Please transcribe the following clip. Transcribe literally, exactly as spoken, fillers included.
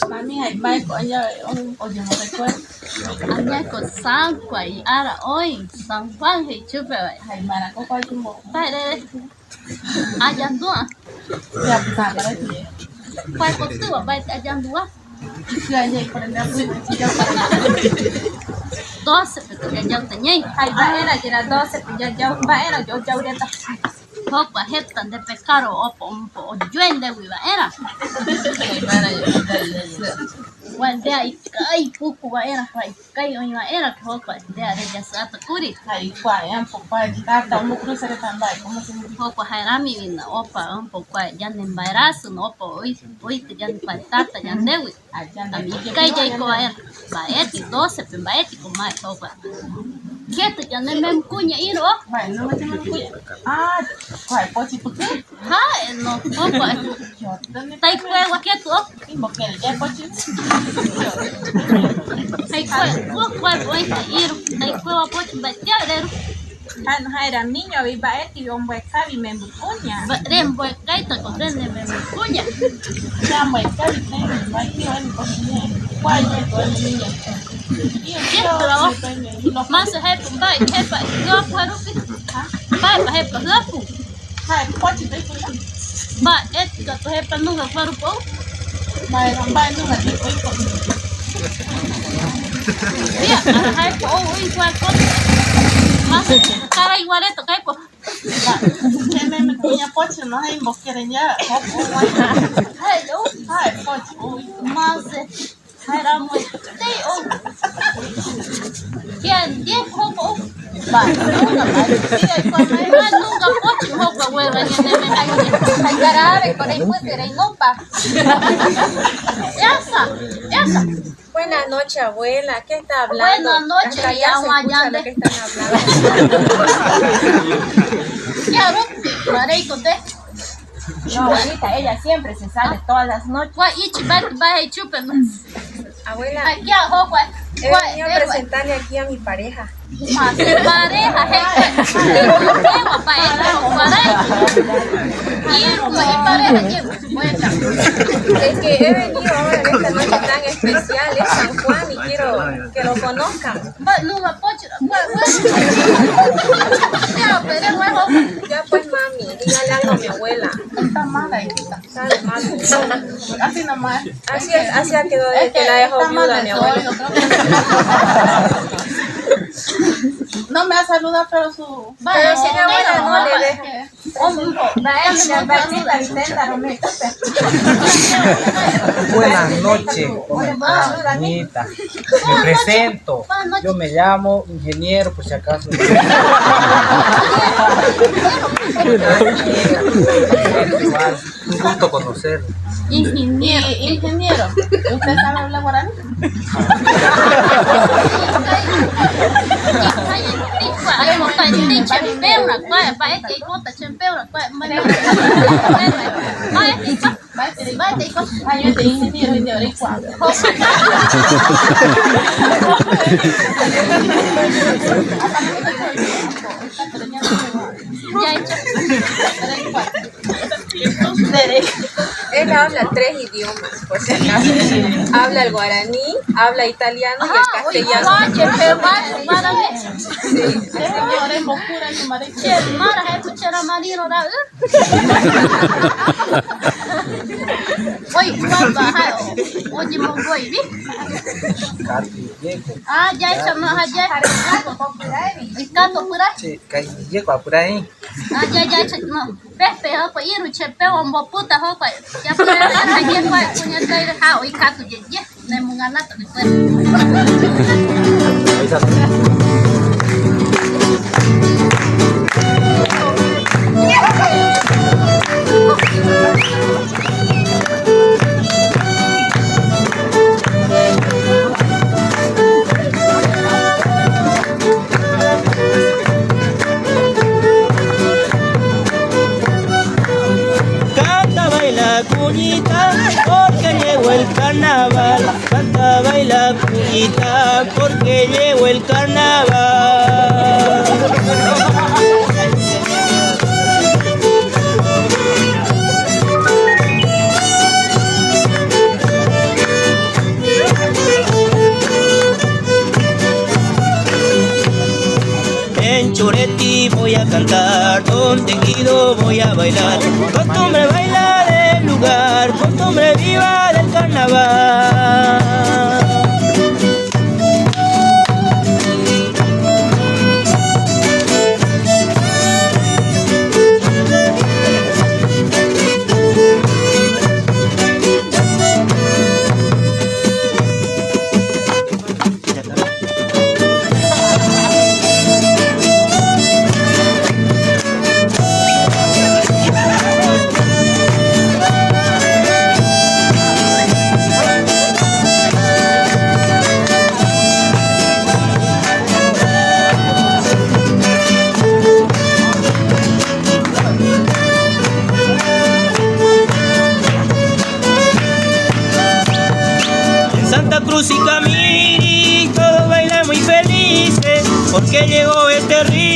Mami, jae mbaeko añae oyemotekoa. Añaeko San Juan ara oï, San Juan jei chupe vae. Jae mbaerako kua oyemotekoa. Mbae reve. Ayandúa. Kua kotɨva mbaetɨ ayandúa. Doce pe ko yayauta ñai. Jae mbaerá yera doce pe yayau, mbaerá oyau reta. Jokua jeta nde pecado opa, ompa oyue ndegui vaerá. Kua ndea ikavi puku vaerá, kua ikavi oï vaerá, jokua ndea re yasɨata kuri. Jae kua, ampo kua tata ombo cruza reta mbae, ¿cómo se llama? Jokua jae rami vina opa, ampo kua yande mbaerasɨ no opa oï, oïta yande kua tata yandegui. Ami ikavi yaiko vaera, mbaeti, doce pe mbaeti ko mae jokua. Keti yande mem kuña iru o? Mbae, no me llama kuña. Ah, kua pochi puku. Jae no, jokua. Taikuegua keti o? Imbokere yae pochi. Taikue, jokua oita iru. Taikuegua pochi mbae tiareru. Jae, jaeramiñovi mbaeti omboekavi membɨkuña. Ba-, remboekaita ko nde nemembɨkuña. Yamboekavi tei mbaeti oeni ko ñee. Kua ñee ko oeni ñee. Siempre o. Mase jepa mbae, jepa jɨapu jarupi. Mbaepa jepa jɨapu. Jae pochi tei ko. Mbae, eti ka to jepa nunga jarupi ou. Mbae, mbae nunga tei ko. Ia, ara jae ko ou ui kua ko. Mase, karai guareto kai ko. Ba, kememe kuña pochi no, jae imbokere ya, joku, jae, jae, pochi, uy. Mase, jaeramo tei, o. Kia, die, joku, o. Ba, nunga, ba, dia, ikuana, ba, nunga, pochi, joku, abuela, ya, ne, ne, jae, jae, garare, con el puente, rei, no, ba. Esa, esa. Buenas noches, abuela. ¿Qué está hablando? Buenas noches, hasta allá se escucha lo que están hablando. Kia rupi, mareiko te. No, abuelita, ella siempre se sale todas las noches. Kua ichi bat, bae chupe no. Abuela, he venido a presentarle aquí a mi pareja. Pareja, jeje. Iru pareja, iru pareja. Es que he venido ahora en esta noche tan especial, es San Juan, y quiero que lo conozcan. Ba, nunga pochi, ba, ba. Ya, pero bueno. Ya pues, mami, dígale algo a mi abuela. Está mala, hijita. Está de mal. Así nomás. Así es, así ha quedado desde que la dejó viuda, mi abuela. No me ha saludado, pero su... Pero si mi abuela no le deja. Buenas noches, ¿cómo estás, niñita? Me presento. Yo me llamo Ingeniero, por si acaso. Un gusto conocerlo. Ingeniero. Ingeniero, ¿usted sabe hablar guaraní? Él habla tres idiomas, por si acaso. Habla el guaraní, habla italiano y el castellano. Sí. Oi, guapa, jae oyemongoi vi. Ah, ya, ya, ya. Ikatu pura. Che, kai, ye ko apura, eh. Ah, ya, ya, che, no. Pepe, jokua iru che pe omboputa jokua. Ya puede, ya puede, puñetaire, ja, oikatu ye, ye. Nemungana ta después. Canta, baila, cuñita, porque llegó el carnaval. Canta, baila, cuñita, porque llegó el carnaval. Cantar, contenido voy a bailar. Costumbre bailar del lugar, costumbre viva del carnaval. En Santa Cruz y Camiri, todos bailan muy felices, porque llegó este río.